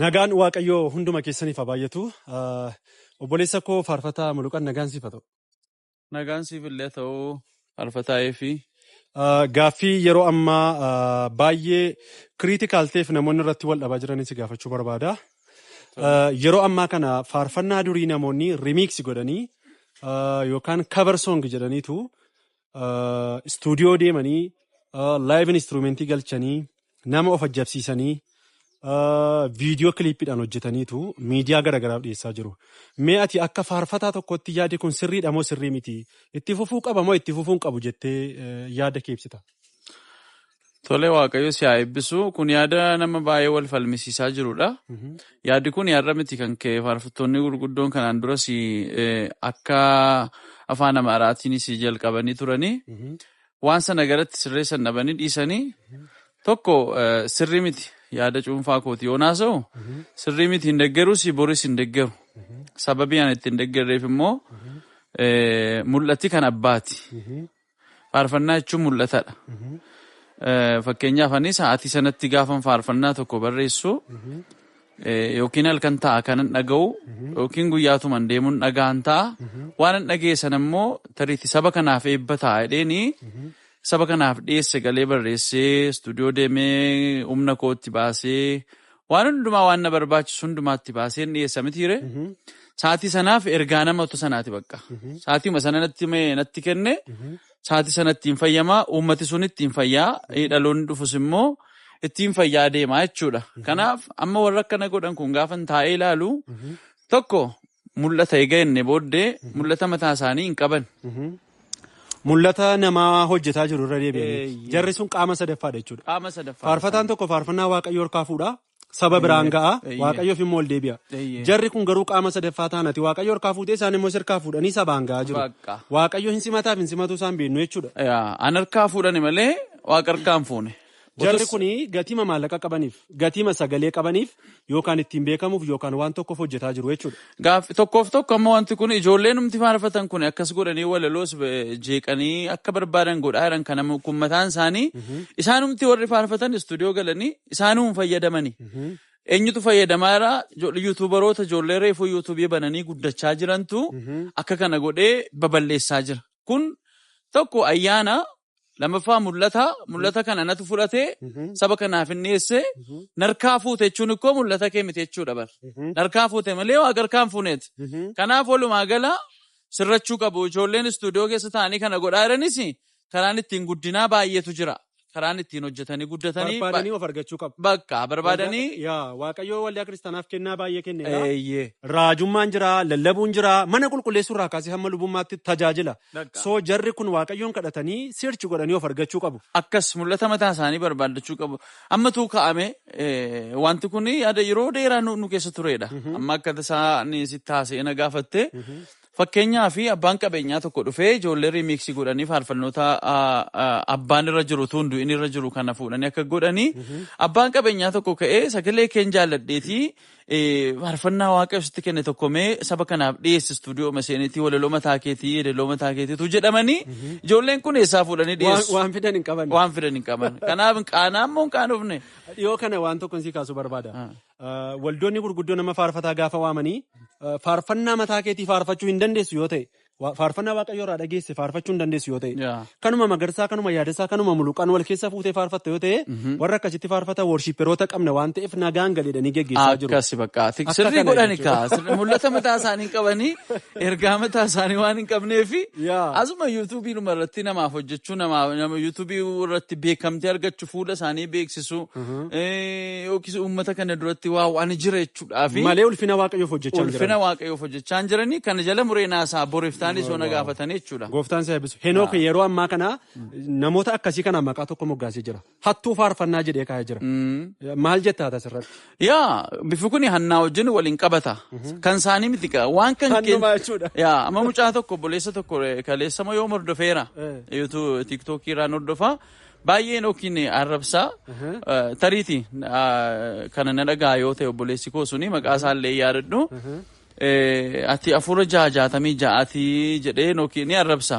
Nagaan Waaqayyoo hunduma keessaniif haa baay'atu. Obboleessa koo Faarfataa Muluqan, nagaan siif haa ta'u. Nagaan siif illee ta'uu, Faarfataa fi Gaaffii yeroo ammaa baay'ee critical ta'eef namoonni irratti wal dhabaa jiranis gaafachuu barbaada. Yeroo ammaa kana faarfannaa durii namoonni remix godhanii yookaan cover song jedhaniitu istuudiyoo deemanii, live instrumentii galchanii, nama of ajjabsiisanii, viidiyoo kiliippiidhaan hojjetaniitu miidiyaa garaagaraaf dhiyeessaa jiru. Mee ati akka faarfataa tokkotti yaadi kun sirriidha moo sirrii miti? Itti fufuu qaba moo itti fufuu hin qabu jettee yaada kee ibsita? Tole, Waaqayyo si haa eebbisu. Kun yaada nama baay'ee wal falmisiisaa jirudha. Yaaddi kun yaada miti kan ka'e, faarfattoonni gurguddoon kanaan duras akka afaan Amaaraatiinis jalqabanii turanii waan sana garatti sirreessan dhabanii dhiisanii. Tokko, sirrii miti, yaada cuunfaa kooti yoo naasa'u, sirrii miti, hin deeggarus, boris hin deeggaru. Sababii ani itti hin deeggarreef immoo mul'atti kan abbaati. Faarfannaa jechuun mul'atadha. Fakkeenyaaf, ani sa'aatii sanatti gaafan faarfannaa tokko barreessu, yookiin halkan ta'a kanan dhaga'u, yookiin guyyaatuman deemuun dhaga'an ta'a. Waan an dhaga'e sana immoo tariitti saba kanaaf eebba ta'a jedheeni saba kanaaf dhiyeesse, galee barreessee, istuudiyoo deemee, humna kootti baasee, waan hundumaa, waan na barbaachisu hundumaatti baasee dhiyeessa mitiire. Sa'aatii sanaaf ergaa nama sanaati bakka. Sa'aatiima sana natti kenne, sa'aatii sana ittiin fayyamaa, uummati sun ittiin fayyaa, dhaloonni dhufus immoo ittiin fayyaa deemaa jechuudha. Kanaaf amma warra akkana godhan kun gaafan taa'ee ilaalu, tokko, mul'ata eega jenne booddee mul'ata mataa isaanii hin qaban. Mul'ata namaa hojjetaa jiru irra deebi'anii. Jarri sun qaama sadaffaadha jechuudha. Qaama sadaffaa. Faarfataan tokko faarfannaa Waaqayyoo harkaa fuudha. Saba biraan ga'a. Waaqayyoof immoo ol deebi'a. Jarri kun garuu qaama sadaffaa taanati Waaqayyo harkaa fuutee, isaan immoo sirkaa fuudhanii sabaan gahaa jiru. Waaqayyo hin simataaf hin simatu isaan beeknu jechuudha. An harkaa fuudhani malee Waaqa harkaa hin fuune. Jarri kuni gatiima maallaqa qabaniif, gatiima sagalee qabaniif, yookaan ittiin beekamuuf yookaan waan tokkoof hojjetaa jiru jechuudha. Gaaffi tokkoof tokko, amma wanti kun ijoolleen numti faarfatan kun akkas godhanii walaloos jeeqanii akka barbaadan godhaa jiran kana kun mataan isaanii, isaanumti warri faarfatan istuudiyoo galanii isaanuu hin fayyadamanii. Eenyutu fayyadamaa jira? YouTuberoota, ijoollee reefuu YouTubeii bananii guddachaa jirantu akka kana godhee babal'eessaa jira. Kun tokko ayyaana, lammaffaa mul'ata. Mul'ata kana natu fudhatee saba kanaaf hin dhiyeesse. Narkaa fuute jechuun ikkoo mul'ata kee miti jechuudha bar. Narkaa fuute malee Waaqa harkaa hin fuuneeti. Kanaaf walumaa gala sirrachuu qabu. Ijoolleen istuudiyoo keessa taa'anii kana godhaa jiranis karaan ittiin guddinaa baay'eetu jira. Karaan ittiin hojjetanii guddatanii Barbaadanii of argachuu qabu. Bakka barbaadanii. Yaa, Waaqayyo waldaa kiristaanaaf kennaa baay'ee kenneera. Raajummaan jira, lallabuun jira, mana qulqulleessuu irraa kaasee hamma lubummaatti tajaajila. So jarri kun Waaqayyoon kadhatanii search godhanii of argachuu qabu. Akkas mul'ata mataa isaanii barbaaddachuu qabu. Ammatu kaa'ame, wanti kun yaada yeroo dheeraa nu keessa turedha. Amma akka tasaa ni sitti haasa'ee na gaafatte. Fakkeenyaa fi abbaan qabeenyaa tokko dhufee ijoollee remixii godhanii faarfannoota abbaan irra jiru tun du'in irra jiru kana fuudhanii akka godhanii, abbaan qabeenyaa tokko ka'ee, "Sagalee keen jaalladheetii, faarfannaa Waaqayyo sitti kenne tokko mee saba kanaaf dhiyeessi, istuudiyoo maseenitii, walaloo mataa keetii, yeedaloo mataa keetiitu," jedhamanii, ijoolleen kun eessaa fuudhanii dhiyeessu? Waan fidan hin qaban. Waan fidan hin qaban. Kanaaf qaanaa immoo hin qaanofne. Dhiyoo kana waan tokko si kaasuu barbaada. Waldoonni gurguddoo nama faarfataa gaafa waamanii, faarfannaa mataa keetii faarfachuu hin dandeessu yoo ta'e, faarfannaa Waaqayyoo irraa dhageesse faarfachuu hin dandeessu yoo ta'e, kanuma Magarsaa, kanuma Yaadasaa, kanuma Muluqaan wal keessa fuutee faarfatta yoo ta'e, warra akkasitti faarfata worshiperoota qabna waan ta'eef nagaan galeedhanii geggeessaa jiru. Akkasi bakka Akka sirrii kana godhani jechuudha. kaa. Sirrii mul'ata mataa isaanii hin qabanii, ergaa mataa isaanii waan hin qabneefi asuma YouTubeii irratti namaaf hojjechuu, namaaf nama YouTubeii irratti beekamtii argachuu, fuula isaanii beeksisuu, yookiis uummata kana duratti waa waan jira jechuudhaafi Malee ulfina Waaqayyoof hojjechaa hin ulfina jiran. Waaqayyoof hojjechaa hin jiranii. Kana jala muree naasaa, boriftaanis yoo na gaafatanii jechuudha. Gooftaan si eebbisu. Henook yeroo ammaa kana namoota akkasii kana maqaa tokko moggaasee jira. Hattuu faarfannaa jedhee kaa'ee jira. Maal jettaa asirratti? Yaa, bifi kun hannaa wajjin waliin qabata. Kan isaanii miti waan kan Hannumaa jechuudha. Yaa, amma mucaa tokko, obboleessa tokko, kaleessa moo yoom hordofeera. YouTube, TikTokii irraan hordofa. Baay'een yookiin arrabsaa. Tariiti kana na dhagaa yoo ta'e, obboleessi koo suni maqaa isaallee yaadadhu. "Ati afuura jaha jaatamii ja'atii" jedhee yookiin ni arrabsa.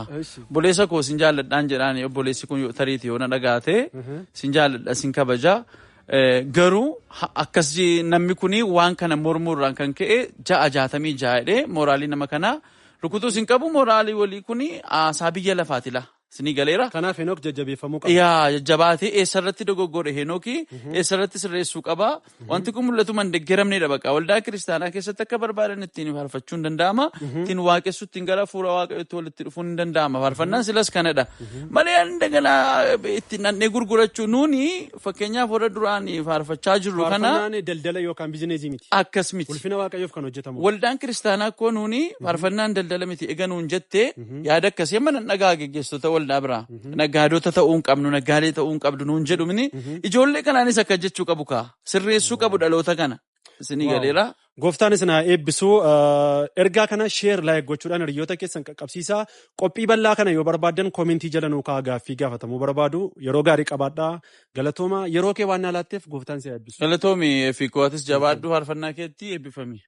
"Obboleessa koo, sin jaalladhaan" jedhaan. Obboleessi kun tariiti yoo na dhagaate, sin jaalladha, sin kabaja. Garuu akkas namni kuni waan kana mormuurraan kan ka'e 666 jedhee mooraalii nama kanaa rukutuus hin qabu. Mooraalii walii kuni haasaa biyya lafaati la. Isinii galeera. Kanaaf Henook jajjabeeffamuu qaba. Yaa, jajjabaatee eessarratti dogoggore Henookii, eessarratti sirreessuu qaba. Wanti kun mul'atu man deeggaramneedha baqa. Waldaa kiristaanaa keessatti akka barbaadan ittiin faarfachuun danda'ama. Ittiin waaqessu, ittiin gara fuula Waaqayyootti walitti dhufuun ni danda'ama. Faarfannaan silas kanadha. Malee daganaa ittiin nannee gurgurachuu, nuuni fakkeenyaaf warra duraan faarfachaa jirru kana. Faarfannaan daldala yookaan bizineesii miti. Akkas miti. Ulfina Waaqayyoof kan hojjetamu. Waldaan kiristaanaa koo nuuni faarfannaan daldala miti ega nuun jettee, yaada akkasii amma nan dhagaa geggeessitoota waldaa biraa. Naggaadota ta'uu hin qabnu, naggaalee ta'uu hin qabdu nuun jedhumini, ijoollee kanaanis akka jechuu qabu kaa. Sirreessuu qabu dhaloota kana. Isinii galeera. Gooftaan isin haa eebbisu. Ergaa kana share, like gochuudhaan hiriyoota keessan qaqqabsiisaa. Qophii bal'aa kana yoo barbaaddan koomentii jala nuu kaa'aa, gaaffii gaafatamuu barbaadu. Yeroo gaarii qabaadhaa. Galatooma, yeroo kee waan na laatteef gooftaan si haa eebbisu. Galatoomi, fi kootis jabaadhu, faarfannaa keetti eebbifami.